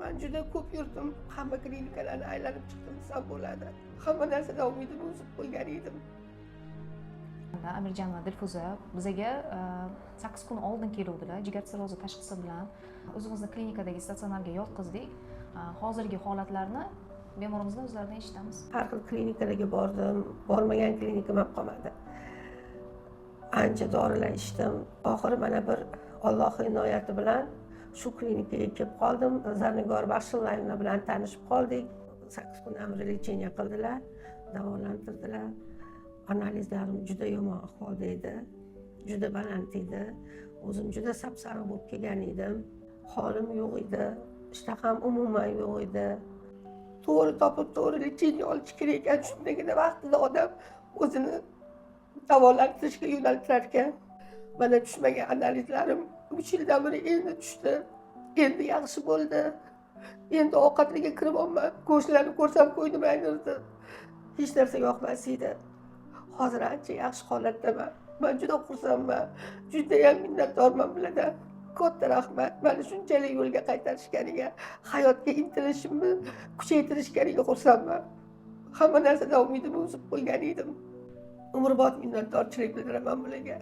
Man juda ko'p yurdim, hamma klinikalarni aylanib chiqdim desam bo'ladi. Hamma narsadan umidimni uzib qo'ygan edim. Amirjon va Dilfuza bizaga 8 kun oldin keluvdilar jigar sirrozi tashxisi bilan. O'zimizni klinikadagi statsionarga yotqizdik. Hozirgi holatlarni bemorimizni o'zlaridan eshitamiz. Har xil klinikalarga bordim, bormagan klinikam ham qolmadi. Ancha dorilar ichdim. Oxiri mana bir Olloh inoyati bilan shu klinikaga kelib qoldim. Zarnigor Baxshillayevna bilan tanishib qoldik. 8 kun amri лечение qildilar, davolantirdilar. Analizlarim juda yomon ahvolda edi, juda baland edi. O'zim juda sapsariq bo'lib kelgan edim, holim yo'q edi, ishtaham umuman yo'q edi. To'g'ri topib, to'g'ri лечение olish kerak ekan. Shundagina vaqtida odam o'zini davolantirishga yo'naltirar ekan. Mana, tushmagan analizlarim 3 yildan beri endi tushdi, endi yaxshi bo'ldi. Endi ovqatlarga kiryapman. Go'shtlarni ko'rsam, ko'nglim aynirdi, hech narsa yoqmas edi. Hozir ancha yaxshi holatdaman. Man juda xursandman, judayam minnatdorman bulardan. Katta rahmat mani shunchalik yo'lga qaytarishganiga, hayotga intilishimni kuchaytirishganiga xursandman. Hamma narsadan umidimni uzib qo'ygan edim. Umrbod minnatdorchilik bildiraman bularga.